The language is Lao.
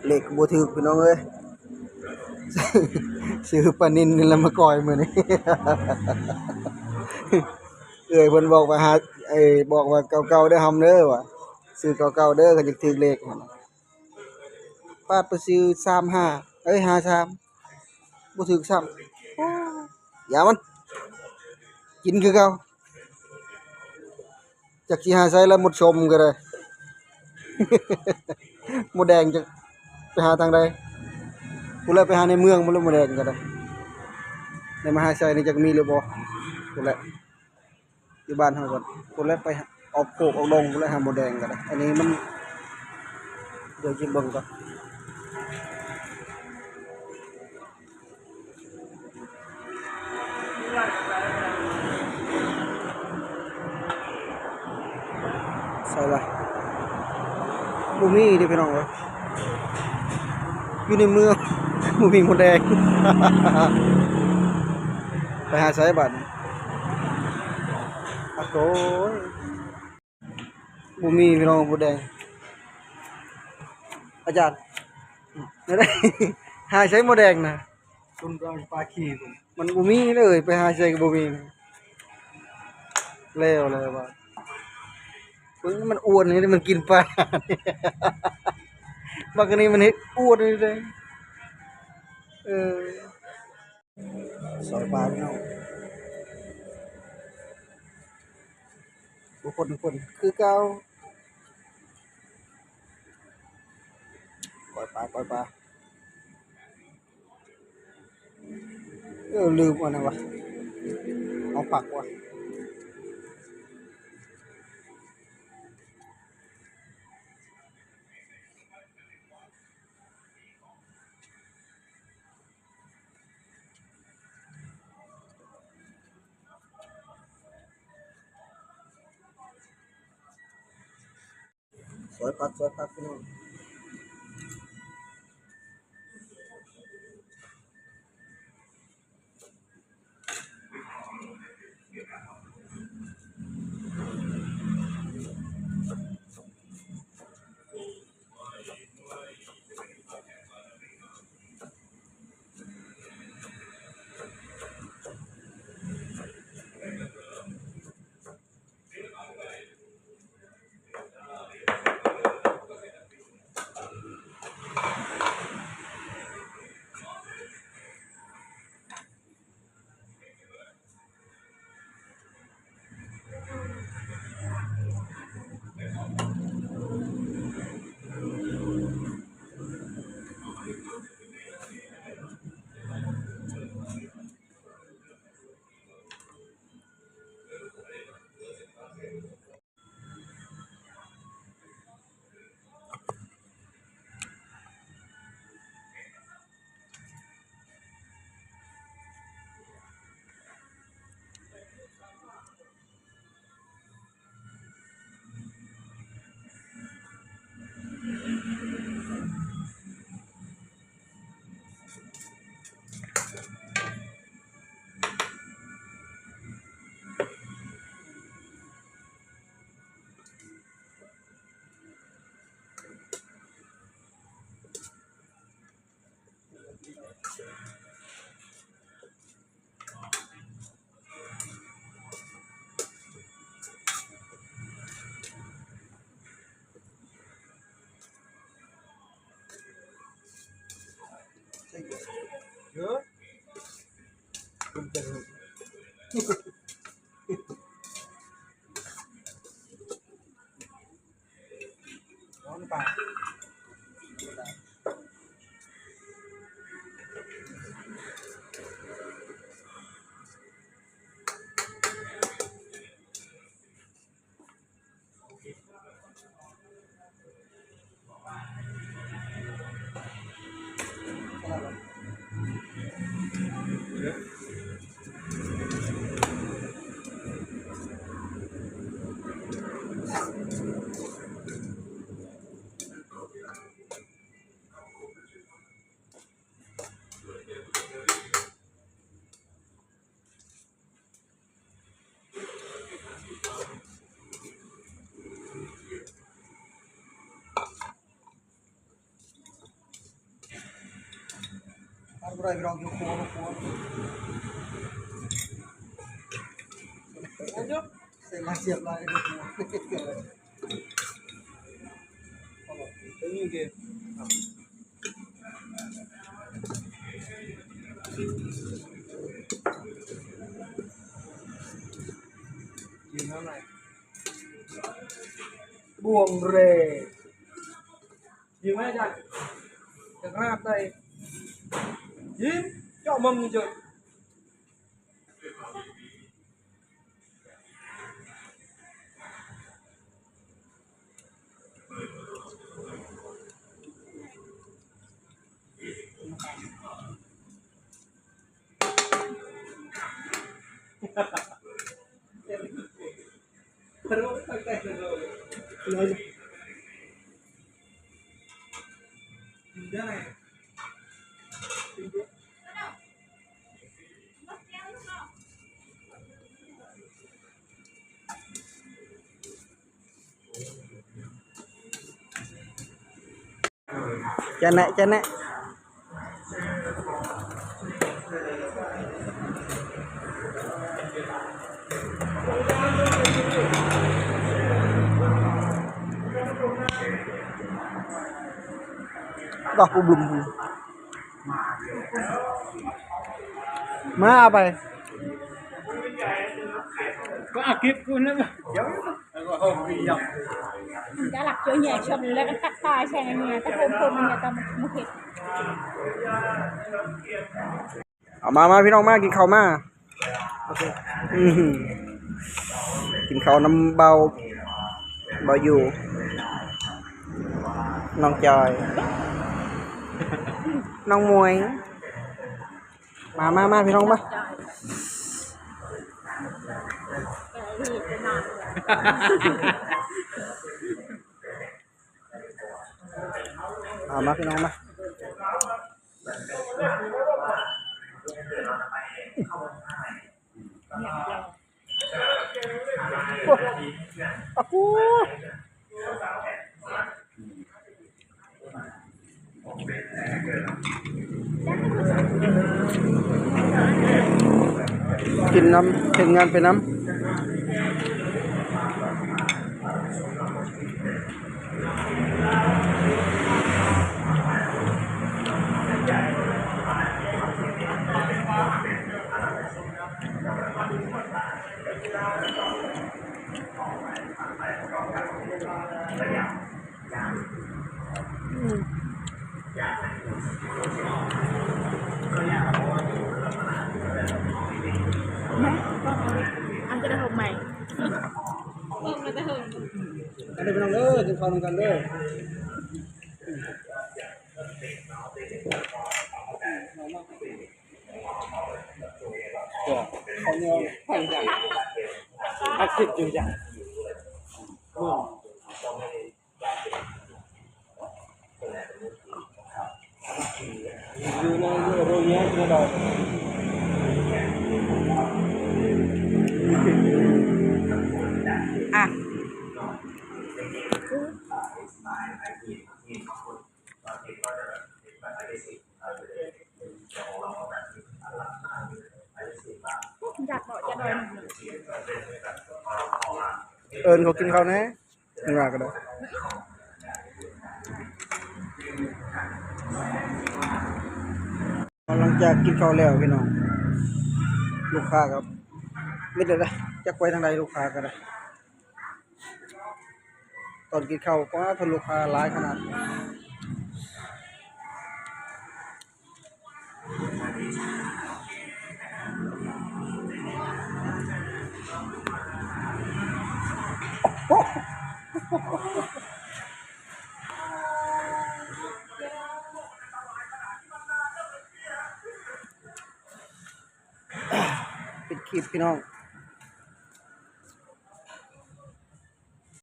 ເລກບໍ່ຖືກພີ່ນ້ອງເອີຍ ຊື້ປານິນນີ້ລະມາກ່ອຍມື້ນີ້ ເອື້ອຍເພິ່ນບອກວ່າຫາ ໄອ້ ບອກວ່າເກົ້າເກົ້າເດີ ຫຳເດີວ່າ ຊື້ເກົ້າເກົ້າເດີ ຄັນຢາກຖືກເລກຫັ້ນ ປາດໄປຊື້ສາມຫ້າ ເອີຍ ຫ້າສາມ ບໍ່ຖືກຊ້ຳ ໂອ້ ຢ່າມັນ ກິນຄືເກົ່າ. ຈັກຊິຫາໃສລະ ໝົດຊົມກໍໄດ້ ໝົດແດງ ຈັກໄປຫາທາງໃດ ພຸ້ນແຫຼະ ໄປຫາໃນເມືອງພຸ້ນແຫຼະ ໝົດແດງກໍໄດ້ ໃນມະຫາໄຊນີ້ຈັກມີຫຼືບໍ່ ພຸ້ນແຫຼະ ຢູ່ບ້ານເຮົາກໍພຸ້ນແຫຼະ ໄປອອກໂຄກອອກດົງພຸ້ນແຫຼະ ຫາໝົດແດງກໍໄດ້ ອັນນີ້ມັນ ດຽວຊິເບິ່ງກ່ອນ. ໃສລະ ບໍ່ມີເດ້ພີ່ນ້ອງເອີຍ ຢູ່ໃນເມືອງ ບໍ່ມີມົດແດງ ໄປຫາໃສບາດນີ້ ອາໂກຍ ບໍ່ມີພີ່ນ້ອງ ມົດແດງ ອາຈານ ແນວໃດ ຫາໃສມົດແດງນະ ຕົ້ນປາຂີ້ ມັນບໍ່ມີເລີຍ ໄປຫາໃສກໍບໍ່ມີ ແລ້ວແຫຼະວ່າ ເບິ່ງມັນອ້ວນນີ້ ມັນກິນປາ ບັກອັນນີ້ມັນເຮັດອ້ວນນີ້ເດ້ ເອີ ຊອຍປາພີ່ນ້ອງ ບໍ່ພົ້ນ ບໍ່ພົ້ນ ຄືເກົ່າ ປ່ອຍປາ ປ່ອຍປາ ເອີ ລືມອັນນັ້ນວ່າ ເອົາຜັກວ່າ. ຊອຍຜັກ ຊອຍຜັກ ພີ່ນ້ອງ. ບໍ່ໄດ້ພີ່ນ້ອງ ຢູ່ຄົວ ຄົວ ໃສ່ຫຼາຍສຽບຫຼາຍ ບວງເຣ ຍິງໄວ້ອາຈານ ຈະຂະໜາດໃດ ຍິງ ເຈາະມຸມນີ້ເຈີ. ຈະແນະ ຈະແນະ ດອກອຸບລຸມ. ມາເອົາໄປ ກໍເອົາເກັບກ່ອນນະ ດຽວ ມັນກະລັກເຈີແຍກຊອບ ແລ້ວກໍຕັກປາໃສ່ອັນນີ້ ຕະໂພມໆ ມັນຈະຕ້ອງມາເຮັດ. ເອົາມາ ມາ ພີ່ນ້ອງ ມາກິນເຂົ້າມາ. ອື ກິນເຂົ້ານຳເບົາ ເບົາຢູ່ ນ້ອງຈອຍ ນ້ອງໝວຍ ມາ ມາ ມາ ພີ່ນ້ອງ ມາ. ເອົາມາ ພີ່ນ້ອງ ມາ. ໂອ້ ອາກູ ກິນນຳ ເຮັດງານໄປນຳ. ອັນນີ້ພີ່ນ້ອງເດີ ກິນເຂົ້ານຳກັນເດີ ເຂົ້າໜຽວ ອັດຄລິບຢູ່ຈ້ະ. ອ່ະ ຢາກເກາະຈະໜ້ອຍໜຶ່ງ ເອີ້ນເຂົາກິນເຂົ້າແດ່. ເວລາກໍໄດ້ ຫຼັງຈາກກິນເຂົ້າແລ້ວພີ່ນ້ອງ ລູກຄ້າກໍມິດແລ້ວເດ້ ຈັກໄປທາງໃດ ລູກຄ້າກໍໄດ້ ຕອນກິນເຂົ້າ ປາດ ລູກຄ້າຫຼາຍຂະໜາດ. ປິດຄລິບພີ່ນ້ອງ.